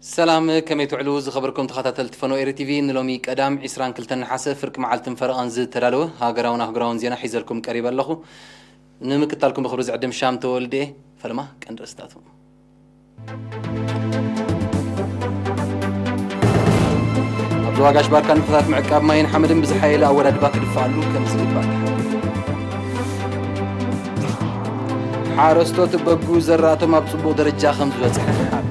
ሰላም፣ ከመይ ትውዕሉ ዝኸበርኩም ተኸታተልቲ ፈኖ ኤሪ ቲቪ? ንሎሚ ቀዳም ዒስራን ክልተን ነሓሰ ፍርቂ መዓልትን ፈረቓን ዝተዳለወ ሃገራውን ኣህጉራውን ዜና ሒዘልኩም ቀሪበ ኣለኹ። ንምክታልኩም ብኽብሪ ዝዕድም ሻም ተወልደ። ፈለማ ቀንዲ ርእስታቱ። ኣብ ዞባ ጋሽ ባርካ ንጥፈታት ምዕቃብ ማይን ሓመድን ብዝሓየለ ኣወዳድባ ክድፋኣሉ ከም ዝግባእ ተሓቢሩ። ሓረስቶት በጉ ዘራእቶም ኣብ ጽቡቕ ደረጃ ከም ዝበጽሐ ሓቢሩ።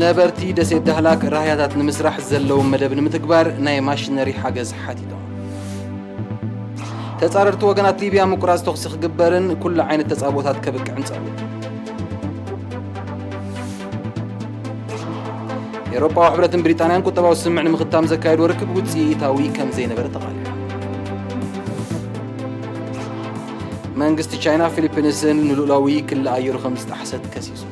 ነበርቲ ደሴት ዳህላክ ራህያታት ንምስራሕ ዘለዎም መደብ ንምትግባር ናይ ማሽነሪ ሓገዝ ሓቲቶም። ተጻረርቲ ወገናት ሊብያ ምቁራጽ ተኹሲ ክግበርን ኩሉ ዓይነት ተጻብኦታት ከብቅዕን ጸዊዑ። ኤውሮጳዊ ሕብረትን ብሪጣንያን ቁጠባዊ ስምምዕ ንምኽታም ዘካየድዎ ርክብ ውጽኢታዊ ከም ዘይነበረ ተቓሊዑ። መንግስቲ ቻይና ፊሊፒንስን ንልኡላዊ ክሊ ኣየሩ ከም ዝጠሓሰት ከሲሱ።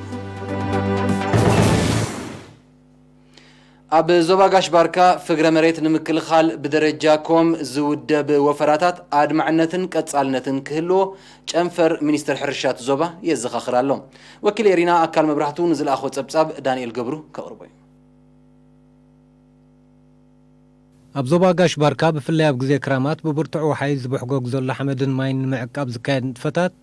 ኣብ ዞባ ጋሽ ባርካ ፍግረ መሬት ንምክልኻል ብደረጃ ኮም ዝውደብ ወፈራታት ኣድማዕነትን ቀጻልነትን ክህልዎ ጨንፈር ሚኒስትር ሕርሻ እቲ ዞባ የዘኻኽር ኣሎ። ወኪል ኤሪና ኣካል መብራህቱ ንዝለኣኾ ጸብጻብ ዳንኤል ገብሩ ከቕርቦ እዩ። ኣብ ዞባ ጋሽ ባርካ ብፍላይ ኣብ ግዜ ክራማት ብብርቱዕ ወሓይ ዝብሕጎግ ዘሎ ሓመድን ማይን ንምዕቃብ ዝካየድ ንጥፈታት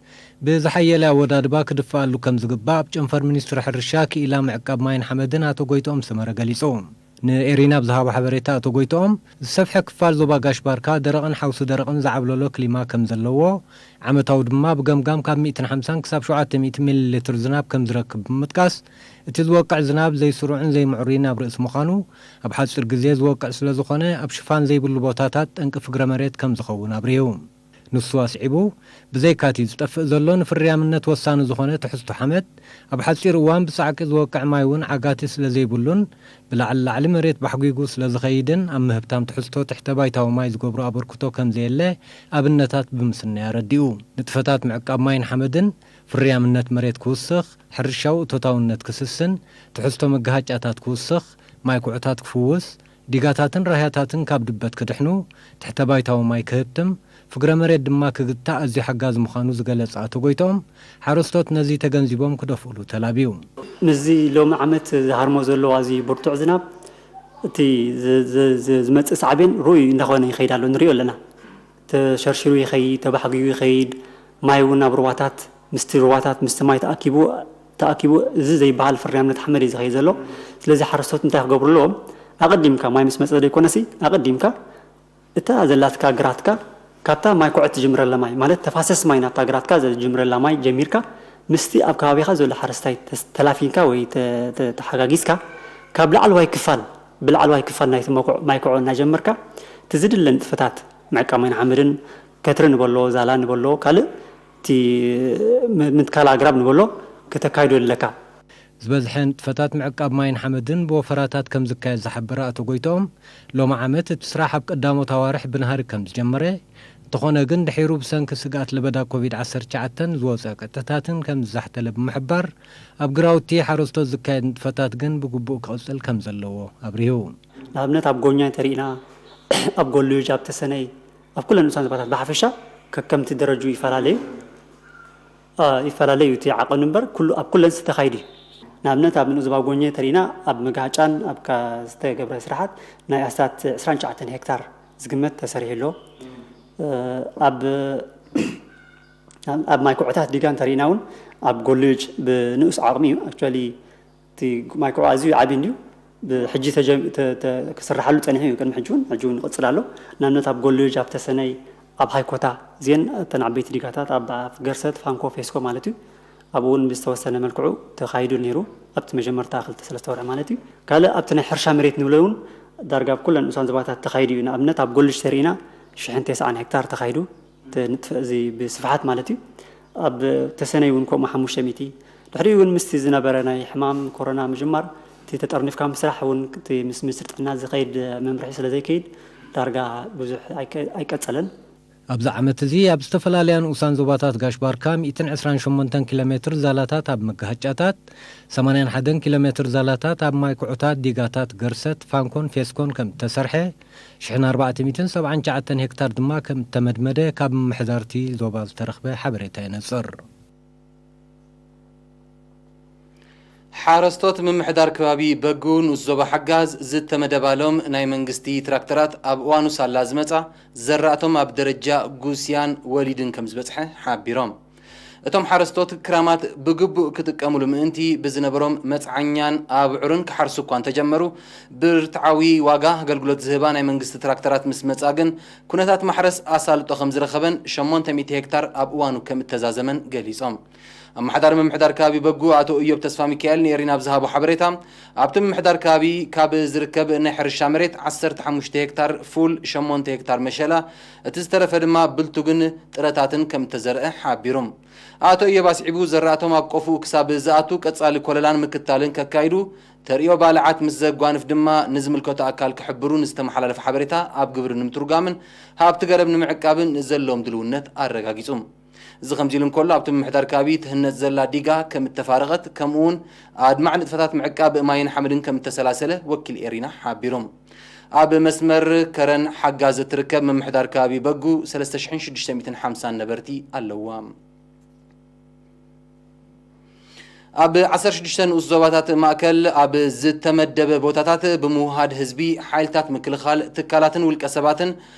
ብዝሓየለ ኣወዳድባ ክድፈኣሉ ከም ዝግባእ ኣብ ጨንፈር ሚኒስትሪ ሕርሻ ክኢላ ምዕቃብ ማይን ሓመድን ኣቶ ጎይትኦም ሰመረ ገሊጹ። ንኤሪና ብዝሃቦ ሓበሬታ ኣቶ ጎይትኦም፣ ዝሰፍሐ ክፋል ዞባ ጋሽ ባርካ ደረቕን ሓውሲ ደረቕን ዝዓብለሎ ክሊማ ከም ዘለዎ፣ ዓመታዊ ድማ ብገምጋም ካብ ሚእትን ሓምሳን ክሳብ ሸውዓተ ሚእቲ ሚሊ ሊትር ዝናብ ከም ዝረክብ ብምጥቃስ፣ እቲ ዝወቅዕ ዝናብ ዘይስሩዕን ዘይምዕሩይን ኣብ ርእሲ ምዃኑ፣ ኣብ ሓጺር ግዜ ዝወቅዕ ስለ ዝኾነ፣ ኣብ ሽፋን ዘይብሉ ቦታታት ጠንቂ ፍግረ መሬት ከም ዝኸውን ኣብሪሁ። ንሱ ኣስዒቡ፣ ብዘይካቲ ዝጠፍእ ዘሎ ንፍርያምነት ወሳኒ ዝኾነ ትሕዝቶ ሓመድ፣ ኣብ ሓጺር እዋን ብጻዕቂ ዝወቅዕ ማይ እውን ዓጋቲ ስለ ዘይብሉን፣ ብላዕሊ ላዕሊ መሬት ባሕጒጉ ስለ ዝኸይድን፣ ኣብ ምህብታም ትሕዝቶ ትሕተ ባይታዊ ማይ ዝገብሮ ኣበርክቶ ከም ዘየለ ኣብነታት ብምስናይ ኣረዲኡ። ንጥፈታት ምዕቃብ ማይን ሓመድን፣ ፍርያምነት መሬት ክውስኽ፣ ሕርሻዊ እቶታውነት ክስስን፣ ትሕዝቶ መጋሃጫታት ክውስኽ፣ ማይ ኩዕታት ክፍውስ፣ ዲጋታትን ራህያታትን ካብ ድበት ክድሕኑ፣ ትሕተ ባይታዊ ማይ ክህብትም፣ ፍግረ መሬት ድማ ክግታእ ኣዝዩ ሓጋዚ ምዃኑ ዝገለጸ ኣቶ ጎይትኦም፣ ሓረስቶት ነዚ ተገንዚቦም ክደፍእሉ ተላብዩ። ምስዚ ሎሚ ዓመት ዝሃርሞ ዘሎ ኣዝዩ ብርቱዕ ዝናብ፣ እቲ ዝ-፣ ዝ-፣ ዝ-፣ ዝመጽእ ሳዕቤን ርኡይ እንዳኾነ ይኸይድ ኣሎ፣ ንሪኦ ኣለና። ተሸርሺሩ ይኸይድ፣ ተባሕጉዩ ይኸይድ፣ ማይ እውን ናብ ሩባታት፣ ምስቲ ሩባታት፣ ምስቲ ማይ ተኣኪቡ፣ ተኣኪቡ፣ እዚ ዘይበሃል ፍርያምነት ሓመድ እዩ ዝኸይድ ዘሎ። ስለዚ ሓረስቶት እንታይ ክገብሩ ኣለዎም? ኣቐዲምካ፣ ማይ ምስ መጸ ዘይኮነሲ፣ ኣቐዲምካ እታ ዘላትካ ግራትካ፣ ካብታ ማይ ኩዕት ትጅምረላ ማይ፣ ማለት ተፋሰስ ማይ ናብታ ግራትካ ዝጅምረላ ማይ ጀሚርካ፣ ምስቲ ኣብ ከባቢኻ ዘሎ ሓረስታይ ተስ-፣ ተላፊንካ ወይ ተ-፣ ተ-፣ ተሓጋጊዝካ፣ ካብ ላዕለዋይ ክፋል፣ ብላዕለዋይ ክፋል ናይቲ መኩዕ-፣ ማይ ኩዖ እናጀመርካ፣ እቲ ዝድለ ንጥፈታት ምዕቃብ ማይን ሓመድን፣ ከትሪ ንበሎ፣ ዛላ ንበሎ፣ ካልእ እቲ ም-፣ ምትካል ኣግራብ ንበሎ፣ ከተካይዶ ኣለካ። ዝበዝሐ ንጥፈታት ምዕቃብ ማይን ሓመድን ብወፈራታት ከም ዝካየድ ዝሓበረ ኣቶ ጎይትኦም፣ ሎሚ ዓመት እቲ ስራሕ ኣብ ቀዳሞት ኣዋርሕ ብናህሪ ከም ዝጀመረ፣ እንተኾነ ግን ድሒሩ ብሰንኪ ስግኣት ለበዳ ኮቪድ ዓሰርተ ትሽዓተ ዝወፀ ቅጥዕታትን ከም ዝዛሕተለ ብምሕባር፣ ኣብ ግራውቲ ሓረስቶት ዝካየድ ንጥፈታት ግን ብግቡእ ክቕፅል ከም ዘለዎ ኣብሪሁ። ንኣብነት ኣብ ጎኛ እንተሪእና፣ ኣብ ጎልጅ፣ ኣብ ተሰነይ፣ ኣብ ኩለን ንኡሳን ዞባታት ብሓፈሻ ከከምቲ ደረጅኡ ይፈላለዩ። አ፣ ይፈላለዩ እቲ ዓቐኑ እምበር፣ ኩሉ፣ ኣብ ኩለን ዝተኻይዱ እዩ። ንኣብነት፣ ኣብ ንኡስ ዞባ ጎኘ ተሪእና፣ ኣብ መጋጫን ኣብ ካ-፣ ዝተገብረ ስራሓት ናይ ኣስታት ዕስራን ትሽዓተን ሄክታር ዝግመት ተሰሪሑ ኣሎ። እ፣ ኣብ፣ ኣብ ማይ ኩዕታት ዲጋ እንተሪእና እውን፣ ኣብ ጎልጅ ብንኡስ ዓቕሚ እዩ። ኣክቹዋሊ፣ እቲ ማይ ኩዖ ኣዝዩ ዓብዪ እንድዩ። ብሕጂ ተጀም-፣ ተ-፣ ተ-፣ ክስርሓሉ ጸኒሑ እዩ። ቅድሚ ሕጂ እውን፣ ሕጂ እውን ይቕጽል ኣሎ። ንኣብነት ኣብ ጎልጅ፣ ኣብ ተሰነይ፣ ኣብ ሃይኮታ፣ እዚአን እተን ዓበይቲ ዲጋታት ኣብ ኣፍ ገርሰት፣ ፋንኮ፣ ፌስኮ ማለት እዩ። ኣብኡ እውን ብዝተወሰነ መልክዑ ተኻይዱ ነይሩ፣ ኣብቲ መጀመርታ ክልተ ሰለስተ ወርሒ ማለት እዩ። ካልእ ኣብቲ ናይ ሕርሻ መሬት ንብሎ እውን ዳርጋ ኣብ ኩለን ንኡሳን ዞባታት ተኻይዱ እዩ። ንኣብነት ኣብ ጎልጅ ተሪእና ሽሕን ተስዓን ሄክታር ተኻይዱ። እቲ ንጥፈ እዚ ብስፍሓት ማለት እዩ። ኣብ ተሰነይ እውን ከምኡ ሓሙሽተ ሚእቲ። ድሕሪኡ እውን ምስቲ ዝነበረ ናይ ሕማም ኮሮና ምጅማር፣ እቲ ተጠርኒፍካ ምስራሕ እውን እቲ ምስ ሚኒስትሪ ጥዕና ዝኸይድ መምርሒ ስለ ዘይከይድ፣ ዳርጋ ብዙሕ ኣይቀ-፣ ኣይቀጸለን። ኣብዚ ዓመት እዚ ኣብ ዝተፈላለያ ንኡሳን ዞባታት ጋሽ ባርካ ሚእትን ዕስራን ሸሞንተን ኪሎ ሜትር ዛላታት ኣብ መጋሃጫታት፣ ሰማንያን ሓደን ኪሎ ሜትር ዛላታት ኣብ ማይ ኩዕታት ዲጋታት ገርሰት፣ ፋንኮን ፌስኮን ከም እተሰርሐ፣ ሽሕን ኣርባዕተ ሚእትን ሰብዓን ትሽዓተን ሄክታር ድማ ከም እተመድመደ ካብ ምምሕዳርቲ ዞባ ዝተረኽበ ሓበሬታ የነጽር። ሓረስቶት ምምሕዳር ከባቢ በጉ ንኡስ ዞባ ሓጋዝ ዝተመደባሎም ናይ መንግስቲ ትራክተራት ኣብ እዋኑ ሳላ ዝመጻ ዘራእቶም ኣብ ደረጃ ጉስያን ወሊድን ከም ዝበጽሐ ሓቢሮም። እቶም ሓረስቶት ክራማት ብግቡእ ክጥቀሙሉ ምእንቲ ብዝነበሮም መጽዓኛን ኣብዑርን ክሓርሱ እኳ እንተጀመሩ፣ ብርትዓዊ ዋጋ ኣገልግሎት ዝህባ ናይ መንግስቲ ትራክተራት ምስ መጻ ግን፣ ኩነታት ማሕረስ ኣሳልጦ ከም ዝረኸበን ሸሞንተ ሚእቲ ሄክታር ኣብ እዋኑ ከም እተዛዘመን ገሊጾም። ኣመሓዳሪ ምምሕዳር ከባቢ በጉ ኣቶ እዮብ ተስፋ ሚካኤል ንኤሪና ኣብ ዝሃቦ ሓበሬታ፣ ኣብቲ ምምሕዳር ከባቢ ካብ ዝርከብ ናይ ሕርሻ መሬት ዓሰርተ ሓሙሽተ ሄክታር ፉል፣ ሸሞንተ ሄክታር መሸላ፣ እቲ ዝተረፈ ድማ ብልቱግን ጥረታትን ከም እተዘርአ ሓቢሩ። ኣቶ እዮብ ኣስዒቡ፣ ዘራእቶም ኣብ ቆፍኡ ክሳብ ዝኣቱ ቀጻሊ ኮለላን ምክታልን ከካይዱ፣ ተርእዮ ባልዓት ምስ ዘጓንፍ ድማ ንዝምልከቶ ኣካል ክሕብሩ ንዝተመሓላለፈ ሓበሬታ ኣብ ግብሪ ንምትርጓምን ሃብቲ ገረብ ንምዕቃብን ዘለዎም ድልውነት ኣረጋጊጹ። እዚ ከምዚ ኢሉ እንከሎ፣ ኣብቲ ምምሕዳር ከባቢ ትህነጽ ዘላ ዲጋ ከም እተፋረቐት፣ ከምኡ እውን ኣድማዕ ንጥፈታት ምዕቃብ ማይን ሓመድን ከም እተሰላሰለ ወኪል ኤሪና ሓቢሩ። ኣብ መስመር ከረን ሓጋዝ እትርከብ ምምሕዳር ከባቢ በጉ ሰለስተ ሽሕን ሽዱሽተ ሚእትን ሓምሳን ነበርቲ ኣለዋ። ኣብ ዓሰርተ ሽዱሽተ ንኡስ ዞባታት ማእከል ኣብ ዝተመደበ ቦታታት ብምውሃድ ህዝቢ፣ ሓይልታት ምክልኻል፣ ትካላትን ውልቀ ሰባትን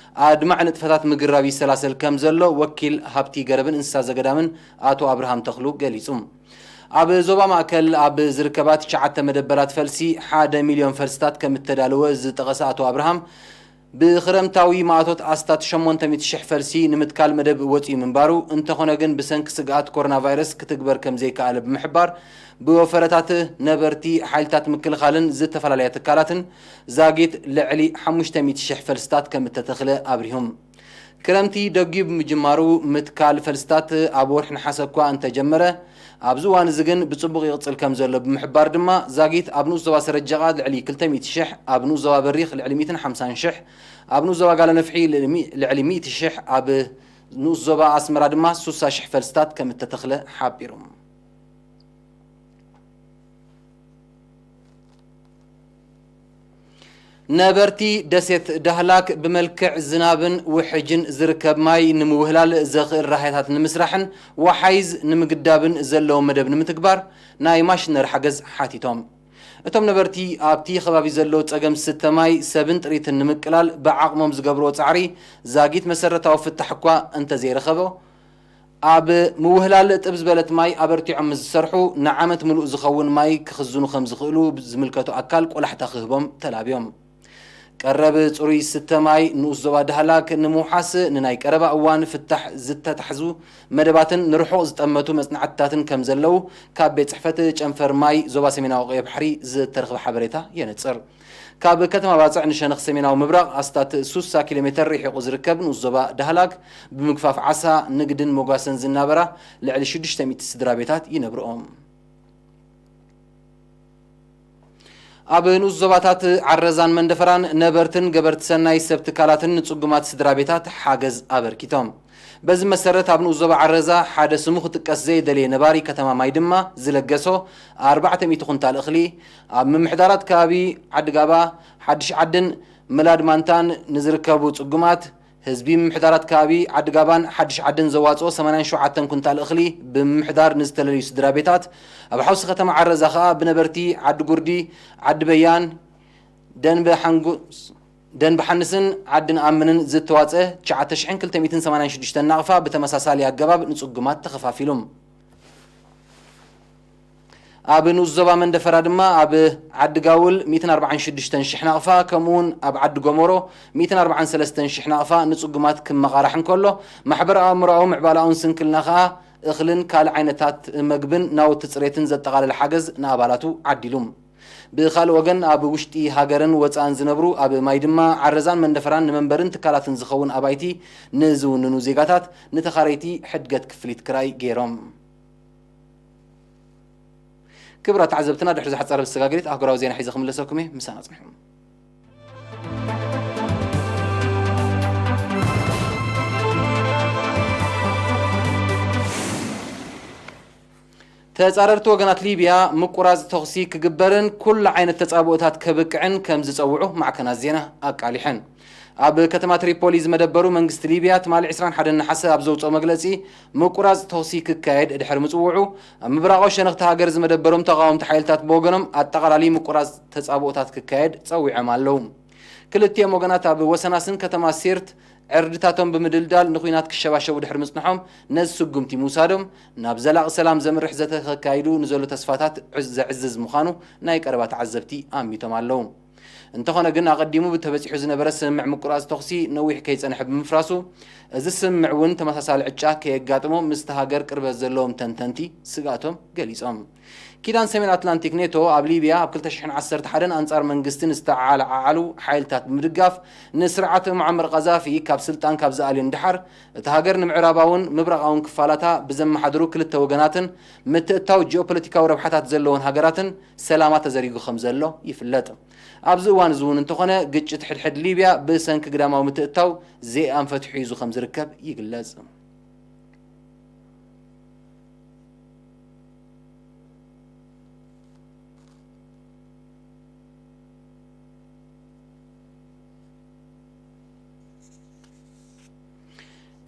ኣድማዕ ንጥፈታት ምግራብ ይሰላሰል ከም ዘሎ ወኪል ሃብቲ ገረብን እንስሳ ዘገዳምን ኣቶ ኣብርሃም ተኽሉ ገሊጹ። ኣብ ዞባ ማእከል ኣብ ዝርከባ ትሽዓተ መደበራት ፈልሲ ሓደ ሚልዮን ፈልስታት ከም እተዳለወ ዝጠቐሰ ኣቶ ኣብርሃም፣ ብኽረምታዊ ማእቶት ኣስታት ሸሞንተ ሚእቲ ሽሕ ፈልሲ ንምትካል መደብ ወጺኡ ምንባሩ፣ እንተኾነ ግን ብሰንኪ ስግኣት ኮሮና ቫይረስ ክትግበር ከም ዘይከኣለ ብምሕባር፣ ብወፈረታት ነበርቲ፣ ሓይልታት ምክልኻልን ዝተፈላለያ ትካላትን ዛጊት ልዕሊ ሓሙሽተ ሚእቲ ሽሕ ፈልስታት ከም እተተኽለ ኣብሪሁም። ክረምቲ ደጊኡ ብምጅማሩ፣ ምትካል ፈልስታት ኣብ ወርሒ ነሓሰ እኳ እንተጀመረ፣ ኣብዚ እዋን እዚ ግን ብጽቡቕ ይቕጽል ከም ዘሎ ብምሕባር ድማ፣ ዛጊት ኣብ ንኡስ ዞባ ሰረጀቓ ልዕሊ ክልተ ሚእቲ ሽሕ፣ ኣብ ንኡስ ዞባ በሪኽ ልዕሊ ሚእትን ሓምሳን ሽሕ፣ ኣብ ንኡስ ዞባ ጋለነፍሒ ልዕሊ ሚ-፣ ልዕሊ ሚእቲ ሽሕ፣ ኣብ ንኡስ ዞባ ኣስመራ ድማ ሱሳ ሽሕ ፈልስታት ከም እተተኽለ ሓቢሩ። ነበርቲ ደሴት ዳህላክ ብመልክዕ ዝናብን ውሕጅን ዝርከብ ማይ ንምውህላል ዘኽእል ራህያታት ንምስራሕን ወሓይዝ ንምግዳብን ዘለዎም መደብ ንምትግባር ናይ ማሽነሪ ሓገዝ ሓቲቶም። እቶም ነበርቲ ኣብቲ ከባቢ ዘሎ ጸገም ዝስተ ማይ ሰብን ጥሪትን ንምቅላል ብዓቕሞም ዝገብርዎ ጻዕሪ ዛጊት መሰረታዊ ፍታሕ እኳ እንተዘይረኸቦ፣ ኣብ ምውህላል ጥብ ዝበለት ማይ ኣበርቲዖም ምስ ዝሰርሑ፣ ንዓመት ምሉእ ዝኸውን ማይ ክኽዝኑ ከም ዝኽእሉ ዝምልከቶ ኣካል ቆላሕታ ክህቦም ተላብዮም። ቀረብ ጽሩይ ዝስተ ማይ ንኡስ ዞባ ዳህላክ ንምውሓስ፣ ንናይ ቀረባ እዋን ፍታሕ ዝተታሕዙ መደባትን ንርሑቕ ዝጠመቱ መጽናዕትታትን ከም ዘለዉ፣ ካብ ቤት ጽሕፈት ጨንፈር ማይ ዞባ ሰሜናዊ ቀይሕ ባሕሪ ዝተረኽበ ሓበሬታ የነጽር። ካብ ከተማ ባጽዕ ንሸነኽ ሰሜናዊ ምብራቕ ኣስታት ሱሳ ኪሎ ሜተር ርሒቑ ዝርከብ ንኡስ ዞባ ዳህላክ፣ ብምግፋፍ ዓሳ፣ ንግድን ሞጓሰን ዝናበራ ልዕሊ ሽዱሽተ ሚእቲ ስድራ ቤታት ይነብርኦም። ኣብ ንኡስ ዞባታት ዓረዛን መንደፈራን ነበርትን ገበርቲ ሰናይ ሰብ ትካላትን ንጽጉማት ስድራ ቤታት ሓገዝ ኣበርኪቶም። በዚ መሰረት፣ ኣብ ንኡስ ዞባ ዓረዛ ሓደ ስሙ ክጥቀስ ዘይደለየ ነባሪ ከተማ ማይ ድማ ዝለገሶ ኣርባዕተ ሚእቲ ኩንታል እኽሊ፣ ኣብ ምምሕዳራት ከባቢ ዓዲጋባ፣ ሓድሽ ዓድን ምላድ ማንታን ንዝርከቡ ጽጉማት ህዝቢ ምምሕዳራት ከባቢ ዓዲጋባን ሓድሽ ዓድን ዘዋጽኦ ሰማንያን ሸውዓተን ኩንታል እኽሊ ብምምሕዳር ንዝተለለዩ ስድራ ቤታት፣ ኣብ ሓውሲ ከተማ ዓረዛ ከኣ ብነበርቲ ዓዲ ጉርዲ፣ ዓዲ በያን፣ ደንበ ሓንጉስ፣ ደንበ ሓንስን ዓዲ ንኣምንን ዝተዋጸ ትሽዓተ ሽሕን ክልተ ሚእትን ሰማንያን ሽዱሽተን ናቕፋ ብተመሳሳሊ ኣገባብ ንጽጉማት ተኸፋፊሉ። ኣብ ንኡስ ዞባ መንደፈራ ድማ ኣብ ዓዲ ጋውል ሚእትን ኣርባዓን ሽዱሽተን ሽሕ ናቕፋ፣ ከምኡውን ኣብ ዓዲ ጎመሮ ሚእትን ኣርባዓን ሰለስተን ሽሕ ናቕፋ ንጽጉማት ክመቓራሕ እንከሎ፣ ማሕበራዊ ኣእምሮኣዊ ምዕባላኡን ስንክልና ከኣ እኽልን ካልእ ዓይነታት መግብን ናውቲ ጽሬትን ዘጠቓለለ ሓገዝ ንኣባላቱ ዓዲሉ። ብኻልእ ወገን፣ ኣብ ውሽጢ ሃገርን ወጻእን ዝነብሩ፣ ኣብ ማይ ድማ ዓረዛን መንደፈራን ንመንበርን ትካላትን ዝኸውን ኣባይቲ ንዝውንኑ ዜጋታት፣ ንተኻረይቲ ሕድገት ክፍሊት ክራይ ገይሮም። ክቡራት ተዓዘብትና፣ ድሕሪ ዝሓጸረ መሰጋገሪት ኣህጉራዊ ዜና ሒዘ ክምለሰኩም እየ። ምሳና ጽንሑ። ተጻረርቲ ወገናት ሊብያ ምቁራጽ ተኹሲ ክግበርን ኩሉ ዓይነት ተጻብኦታት ከብቅዕን ከም ዝጸውዑ ማዕከናት ዜና ኣቃሊሐን። ኣብ ከተማ ትሪፖሊ ዝመደበሩ መንግስቲ ሊብያ ትማሊ ዕስራን ሓደን ነሓሰ ኣብ ዘውፅኦ መግለፂ፣ ምቁራፅ ተኹሲ ክካየድ ድሕሪ ምፅውዑ፣ ኣብ ምብራቓዊ ሸነኽቲ ሃገር ዝመደበሮም ተቓወምቲ ሓይልታት ብወገኖም ኣጠቓላሊ ምቁራፅ ተፃብኦታት ክካየድ ፀዊዖም ኣለዉ። ክልቲኦም ወገናት ኣብ ወሰናስን ከተማ ሲርት ዕርድታቶም ብምድልዳል ንኹናት ክሸባሸቡ ድሕሪ ምጽንሖም ነዚ ስጉምቲ ምውሳዶም ናብ ዘላቒ ሰላም ዘምርሕ ዘተ ከካይዱ ንዘሎ ተስፋታት ዕዝ-፣ ዘዕዝዝ ምዃኑ ናይ ቀረባ ተዓዘብቲ ኣሚቶም ኣለዉ። እንተኾነ ግን ኣቐዲሙ ብተበጺሑ ዝነበረ ስምምዕ ምቁራጽ ተኹሲ ነዊሕ ከይጸንሐ ብምፍራሱ፣ እዚ ስምምዕ እውን ተመሳሳሊ ዕጫ ከየጋጥሞ ምስቲ ሃገር ቅርበት ዘለዎም ተንተንቲ ስግኣቶም ገሊጾም። ኪዳን ሰሜን ኣትላንቲክ ኔቶ ኣብ ሊብያ ኣብ ክልተ ሽሕን ዓሰርተ ሓደን ኣንጻር መንግስቲ ንዝተዓለዓዓሉ ሓይልታት ብምድጋፍ ንስርዓት ሙዓመር ቃዛፊ ካብ ስልጣን ካብ ዝኣልዮ ንደሓር፣ እታ ሃገር ንምዕራባውን ምብራቓውን ክፋላታ ብዘመሓድሩ ክልተ ወገናትን ምትእትታው ጂኦፖለቲካዊ ረብሓታት ዘለወን ሃገራትን ሰላማ ተዘሪጉ ከም ዘሎ ይፍለጥ። ኣብዚ እዋን እዚ እውን እንተኾነ፣ ግጭት ሕድሕድ ሊብያ ብሰንኪ ግዳማዊ ምትእትታው ዘይኣንፈት ሒዙ ከም ዝርከብ ይግለጽ።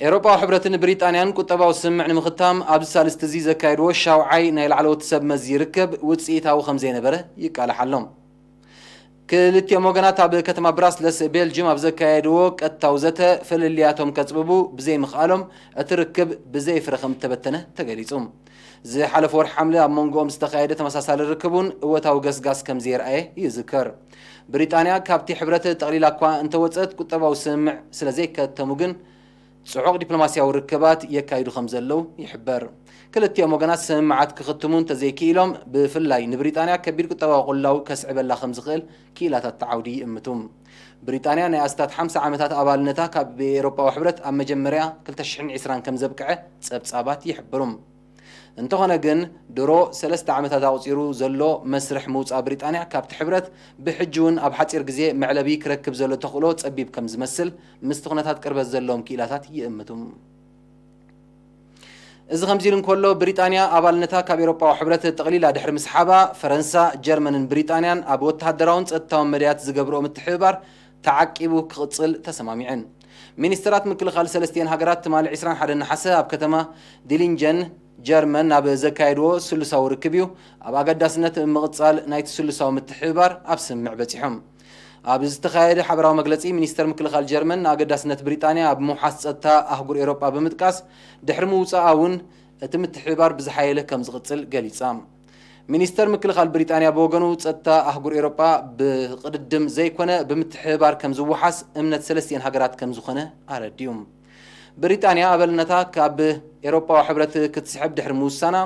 ኤውሮጳዊ ሕብረትን ብሪጣንያን ቁጠባዊ ስምምዕ ንምኽታም ኣብዚ ሳልስቲ እዚ ዘካየድዎ ሻውዓይ ናይ ላዕለዎት ሰብ መዚ ርክብ ውጽኢታዊ ከም ዘይነበረ ይቃላሕ ኣሎ። ክልቲኦም ወገናት ኣብ ከተማ ብራስለስ ቤልጅም ኣብ ዘካየድዎ ቀጥታዊ ዘተ ፍልልያቶም ከጽብቡ ብዘይምኽኣሎም እቲ ርክብ ብዘይ ፍረ ከም እተበተነ ተገሊጹ። ዝሓለፈ ወርሒ ሓምለ ኣብ መንጎኦም ዝተኻየደ ተመሳሳሊ ርክብ እውን እወታዊ ገስጋስ ከም ዘየርኣየ ይዝከር። ብሪጣንያ ካብቲ ሕብረት ጠቕሊላ እኳ እንተወጸት፣ ቁጠባዊ ስምምዕ ስለ ዘይከተሙ ግን ጽዑቕ ዲፕሎማስያዊ ርክባት የካይዱ ከም ዘለዉ ይሕበር። ክልቲኦም ወገናት ስምምዓት ክኽትሙ እንተዘይክኢሎም፣ ብፍላይ ንብሪጣንያ ከቢድ ቁጠባዊ ቅልውላው ከስዕበላ ከም ዝኽእል ክኢላታት እቲ ዓውዲ ይእምቱ። ብሪጣንያ ናይ ኣስታት ሓምሳ ዓመታት ኣባልነታ ካብ ኤውሮጳዊ ሕብረት ኣብ መጀመርያ ክልተ ሽሕን ዕስራን ከም ዘብቅዐ ጸብጻባት ይሕብሩ። እንተኾነ ግን፣ ድሮ ሰለስተ ዓመታት ኣቑጺሩ ዘሎ መስርሕ ምውጻእ ብሪጣንያ ካብቲ ሕብረት፣ ብሕጂ እውን ኣብ ሓጺር ግዜ መዕለቢ ክረክብ ዘሎ ተኽእሎ ጸቢብ ከም ዝመስል፣ ምስቲ ኩነታት ቅርበት ዘለዎም ክኢላታት ይእምቱ። እዚ ከምዚ ኢሉ እንከሎ፣ ብሪጣንያ ኣባልነታ ካብ ኤውሮጳዊ ሕብረት ጠቕሊላ ድሕሪ ምስሓባ፣ ፈረንሳ፣ ጀርመንን ብሪጣንያን ኣብ ወተሃደራውን ጸጥታውን መዳያት ዝገብርኦ ምትሕብባር ተዓቂቡ ክቕጽል ተሰማሚዐን። ሚኒስተራት ምክልኻል ሰለስቲኤን ሃገራት ትማሊ ዕስራን ሓደን ነሓሰ ኣብ ከተማ ዲሊንጀን ጀርመን ናብ ዘካየድዎ ስሉሳዊ ርክብ እዩ ኣብ ኣገዳስነት ምቕጻል ናይቲ ስሉሳዊ ምትሕብባር ኣብ ስምምዕ በጺሖም። ኣብ ዝተኻየደ ሓበራዊ መግለጺ፣ ሚኒስተር ምክልኻል ጀርመን ንኣገዳስነት ብሪጣንያ ኣብ ምውሓስ ጸጥታ ኣህጉር ኤውሮጳ ብምጥቃስ፣ ድሕሪ ምውጻኣ እውን እቲ ምትሕብባር ብዝሓየለ ከም ዝቕጽል ገሊጻ። ሚኒስተር ምክልኻል ብሪጣንያ ብወገኑ፣ ጸጥታ ኣህጉር ኤውሮጳ ብቕድድም ዘይኮነ ብምትሕብባር ከም ዝወሓስ እምነት ሰለስቲኤን ሃገራት ከም ዝኾነ ኣረዲኡ። ብሪጣንያ ኣባልነታ ካብ ኤውሮጳዊ ሕብረት ክትስሕብ ድሕሪ ምውሳና፣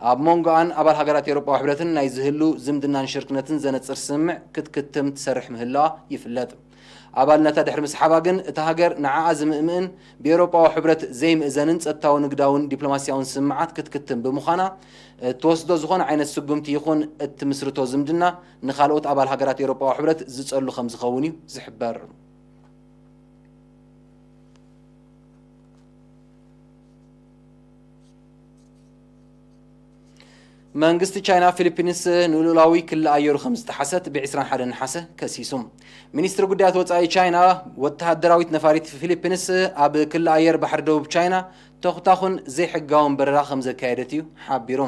ኣብ መንጎኣን ኣባል ሃገራት ኤውሮጳዊ ሕብረትን ናይ ዝህሉ ዝምድናን ሽርክነትን ዘነጽር ስምምዕ ክትክትም ትሰርሕ ምህላዋ ይፍለጥ። ኣባልነታ ድሕሪ ምስሓባ ግን፣ እታ ሃገር ንዓኣ ዝምእምእን ብኤውሮጳዊ ሕብረት ዘይምእዘንን ጸጥታዊ፣ ንግዳውን ዲፕሎማስያውን ስምምዓት ክትክትም ብምዃና፣ እትወስዶ ዝኾነ ዓይነት ስጉምቲ ይኹን እትምስርቶ ዝምድና ንኻልኦት ኣባል ሃገራት ኤውሮጳዊ ሕብረት ዝጸሉ ከም ዝኸውን እዩ ዝሕበር። መንግስቲ ቻይና፣ ፊሊፒንስ ንልኡላዊ ክሊ ኣየሩ ከም ዝጠሓሰት ብ ዕስራን ሓደን ነሓሰ ከሲሱ። ሚኒስትሪ ጉዳያት ወጻኢ ቻይና፣ ወተሃደራዊት ነፋሪት ፊሊፒንስ ኣብ ክሊ ኣየር ባሕሪ ደቡብ ቻይና ተኹታኹን ዘይሕጋውን በረራ ከም ዘካየደት እዩ ሓቢሩ።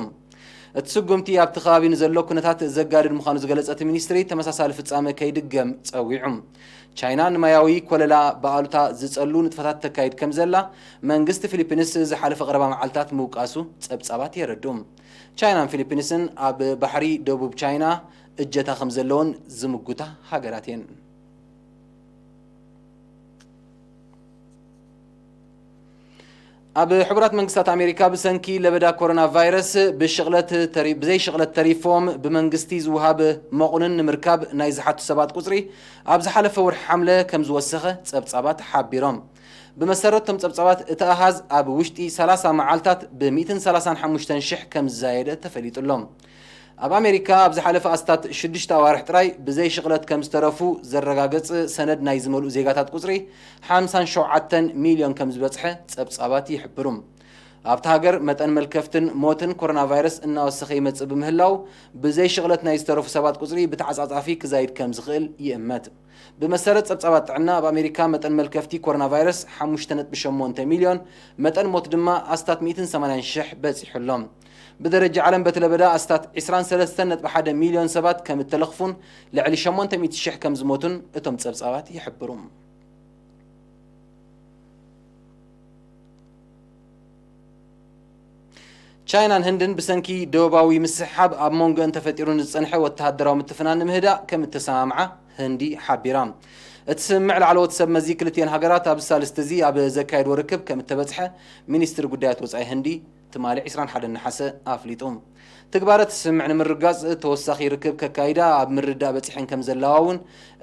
እቲ ስጉምቲ ኣብቲ ከባቢ ንዘሎ ኩነታት ዘጋድድ ምዃኑ ዝገለጸ እቲ ሚኒስትሪ፣ ተመሳሳሊ ፍጻመ ከይድገም ጸዊዑ። ቻይና ንማያዊ ኮለላ ብኣሉታ ዝጸሉ ንጥፈታት ተካይድ ከም ዘላ መንግስቲ ፊሊፒንስ ዝሓለፈ ቀረባ መዓልታት ምውቃሱ ጸብጻባት የረድኡ። ቻይናን ፊሊፒንስን ኣብ ባሕሪ ደቡብ ቻይና እጀታ ከም ዘለወን ዝምጉታ ሃገራት እየን። ኣብ ሕቡራት መንግስታት ኣሜሪካ ብሰንኪ ለበዳ ኮሮና ቫይረስ ብሽቕለት ተሪ-፣ ብዘይ ሽቕለት ተሪፎም ብመንግስቲ ዝወሃብ መቑንን ንምርካብ ናይ ዝሓቱ ሰባት ቁጽሪ ኣብ ዝሓለፈ ወርሒ ሓምለ ከም ዝወሰኸ ጸብጻባት ሓቢሮም። ብመሰረት እቶም ጸብጻባት፣ እቲ ኣሃዝ ኣብ ውሽጢ ሰላሳ መዓልታት ብ ሚእትን ሰላሳን ሓሙሽተን ሽሕ ከም ዝዛየደ ተፈሊጡ ኣሎ። ኣብ ኣሜሪካ ኣብ ዝሓለፈ ኣስታት ሽዱሽተ ኣዋርሕ ጥራይ ብዘይ ሽቕለት ከም ዝተረፉ ዘረጋግጽ ሰነድ ናይ ዝመልኡ ዜጋታት ቁጽሪ ሓምሳን ሸውዓተን ሚልዮን ከም ዝበጽሐ ጸብጻባት ይሕብሩ። ኣብታ ሃገር መጠን መልከፍትን ሞትን ኮሮና ቫይረስ እናወሰኸ ይመጽእ ብምህላው፣ ብዘይ ሽቕለት ናይ ዝተረፉ ሰባት ቁጽሪ ብተዓጻጻፊ ክዛይድ ከም ዝኽእል ይእመት። ብመሰረት ጸብጻባት ጥዕና፣ ኣብ ኣሜሪካ መጠን መልከፍቲ ኮሮና ቫይረስ ሓሙሽተ ነጥቢ ሸሞንተ ሚልዮን፣ መጠን ሞት ድማ ኣስታት ሚእትን ሰማንያን ሽሕ በጺሑ ኣሎ። ብደረጃ ዓለም በቲ ለበዳ ኣስታት ዕስራን ሰለስተን ነጥቢ ሓደ ሚልዮን ሰባት ከም እተለኽፉን ልዕሊ ሸሞንተ ሚእቲ ሽሕ ከም ዝሞቱን እቶም ጸብጻባት ይሕብሩ። ቻይናን ህንድን ብሰንኪ ደቡባዊ ምስሕሓብ ኣብ መንጎአን ተፈጢሩ ንዝጸንሐ ወተሃደራዊ ምትፍናን ንምህዳእ ከም እተሰማምዓ ህንዲ ሓቢራ። እቲ ስምምዕ ላዕለዎት ሰብ መዚ ክልቲኤን ሃገራት ኣብዚ ሳልስቲ እዚ ኣብ ዘካየድዎ ርክብ ከም እተበጽሐ ሚኒስትሪ ጉዳያት ወጻኢ ህንዲ ትማሊ ዕስራን ሓደን ነሓሰ ኣፍሊጡ። ትግባረ እቲ ስምምዕ ንምርጋጽ ተወሳኺ ርክብ ከካይዳ ኣብ ምርዳእ በጺሐን ከም ዘለዋ እውን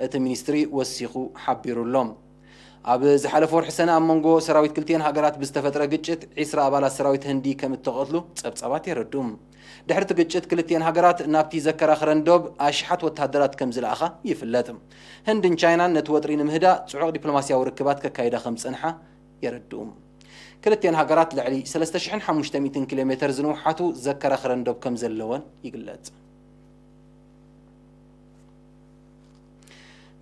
እቲ ሚኒስትሪ ወሲኹ ሓቢሩ ኣሎ። ኣብ ዝሓለፈ ወርሒ ሰነ ኣብ መንጎ ሰራዊት ክልቲኤን ሃገራት ብዝተፈጥረ ግጭት ዕስራ ኣባላት ሰራዊት ህንዲ ከም እተቐትሉ ጸብጻባት የረድኡ። ድሕሪ እቲ ግጭት ክልቲኤን ሃገራት ናብቲ ዘከራኽረን ዶብ ኣሽሓት ወተሃደራት ከም ዝለኣኻ ይፍለጥ። ህንድን ቻይናን ነቲ ወጥሪ ንምህዳእ ጽዑቕ ዲፕሎማስያዊ ርክባት ከካይዳ ከም ዝጸንሓ የረድኡ። ክልቲኤን ሃገራት ልዕሊ ሰለስተ ሽሕን ሓሙሽተ ሚእትን ኪሎ ሜተር ዝንውሓቱ ዘከራኽረን ዶብ ከም ዘለወን ይግለጽ።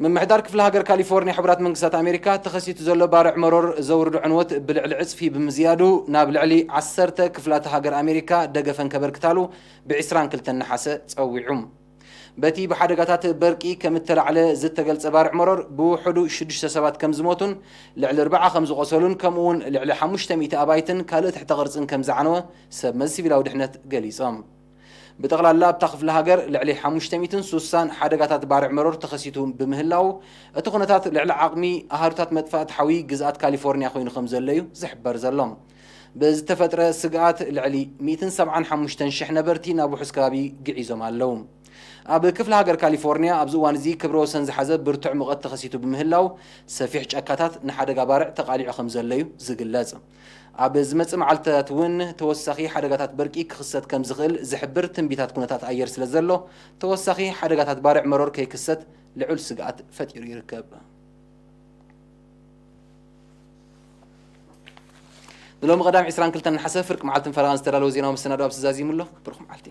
ምምሕዳር ክፍለ ሃገር ካሊፎርኒያ ሕቡራት መንግስታት ኣሜሪካ ተኸሲቱ ዘሎ ባርዕ መሮር ዘውርዶ ዕንወት ብልዕሊ ዕጽፊ ብምዝያዱ ናብ ልዕሊ ዓሰርተ ክፍላተ ሃገር ኣሜሪካ ደገፈን ከበርክታሉ ብ ዕስራን ክልተን ነሓሰ ጸዊዑ። በቲ ብሓደጋታት በርቂ ከም እተላዕለ ዝተገልጸ ባርዕ መሮር ብውሕዱ ሽዱሽተ ሰባት ከም ዝሞቱን ልዕሊ ኣርብዓ ከም ዝቖሰሉን ከምኡ እውን ልዕሊ ሓሙሽተ ሚእቲ ኣባይትን ካልእ ትሕተ ቅርጽን ከም ዝዓነወ ሰብ መዚ ሲቪላዊ ድሕነት ገሊጾም። ብጠቕላላ ኣብታ ክፍለ ሃገር ልዕሊ ሓሙሽተ ሚእትን ሱሳን ሓደጋታት ባርዕ መሮር ተኸሲቱ ብምህላው፣ እቲ ኩነታት ልዕሊ ዓቕሚ ኣሃዱታት መጥፋእቲ ሓዊ ግዝኣት ካሊፎርኒያ ኮይኑ ከም ዘሎ እዩ ዝሕበር ዘሎ። ብዝተፈጥረ ስግኣት ልዕሊ ሚእትን ሰብዓን ሓሙሽተን ሽሕ ነበርቲ ናብ ውሑስ ከባቢ ግዒዞም ኣለዉ። ኣብ ክፍለ ሃገር ካሊፎርኒያ ኣብዚ እዋን እዚ ክብረ ወሰን ዝሓዘ ብርቱዕ ሙቐት ተኸሲቱ ብምህላው፣ ሰፊሕ ጫካታት ንሓደጋ ባርዕ ተቓሊዑ ከም ዘሎ እዩ ዝግለጽ። ኣብ ዝመጽእ መዓልታት እውን ተወሳኺ ሓደጋታት በርቂ ክኽሰት ከም ዝኽእል ዝሕብር ትንቢታት ኩነታት ኣየር ስለ ዘሎ፣ ተወሳኺ ሓደጋታት ባርዕ መሮር ከይክሰት ልዑል ስግኣት ፈጢሩ ይርከብ። ንሎሚ ቀዳም ዕስራን ክልተን ነሓሰ ፍርቂ መዓልትን ፈረቓን ዝተዳለወ ዜናዊ መሰናድኦ ኣብዚ ዛዚሙ ኣሎ። ብሩኽ መዓልቲ።